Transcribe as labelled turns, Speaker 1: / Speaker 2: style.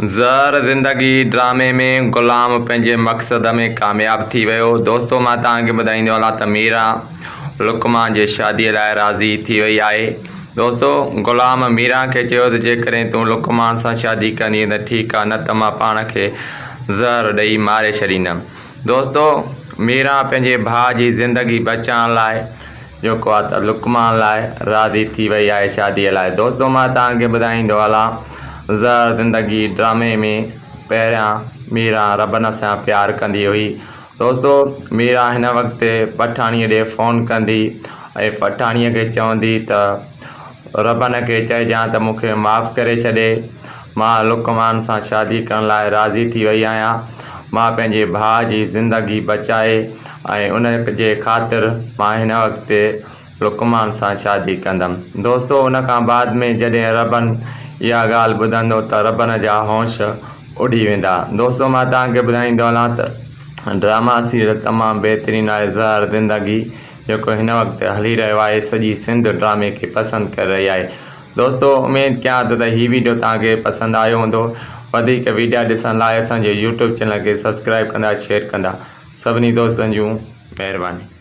Speaker 1: زهر زندگي ڊرامي ۾ غلام پنهنجي مقصد ۾ ڪامياب ٿي ويو. دوستو مان توهان کي ٻڌائيندو هلان ته ميران لقمان جي شادي لاء راضي ٿي وئي آهي. دوستو غلام ميران کي چيو ته جيڪڏهن تون لقمان سان شادي ڪندين ته ٺيڪ آ نه ته مان پاڻ کي زهر ڏئي ماري ڇڏيندم. دوستو ميران پنهنجي ڀاء جي زندگي بچائڻ لاء جيڪو آ ته لقمان لاء راضي ٿي وئي آهي شاديء لاء. دوستو مان توهان کي ٻڌائيندو هلان زهر زندگي ڊرامي ۾ پهريان ميران ربن سان پيار ڪندي هئي. دوستو ميران هن وقت پٺاڻيء ڏي فون ڪندي ۽ پٺاڻيء کي چوندي ته ربن کي چئجان ته مون کي معاف ڪري ڇڏي. مان لقمان سان شادي ڪرڻ لاء راضي ٿي وئي آهيان. مان پنهنجي ڀاء جي زندگي بچائي ۽ ان جي خاطر مان هن وقت لقمان سان شادي ڪندم. دوستو ان کان بعد ۾ جڏهن ربن اها ڳالهه ٻڌندو ته ربن جا هوش اڏي ويندا. دوستو مان توهان کي ٻڌائيندو هلان ته ڊراما سيريل تمام بهترين آهي زهر زندگي جيڪو هن وقت هلي رهيو آهي سڄي سنڌ ڊرامي کي پسند ڪري رهي آهي. دوستو اميد ڪيان ٿو ته هي ويڊيو توهان کي پسند آيو هوندو وڌيڪ ويڊيا ڏسڻ لاء اسان جي يوٽيوب چينل کي سبسڪرائب ڪندا شيئر ڪندا سڀني دوستن جون مهرباني.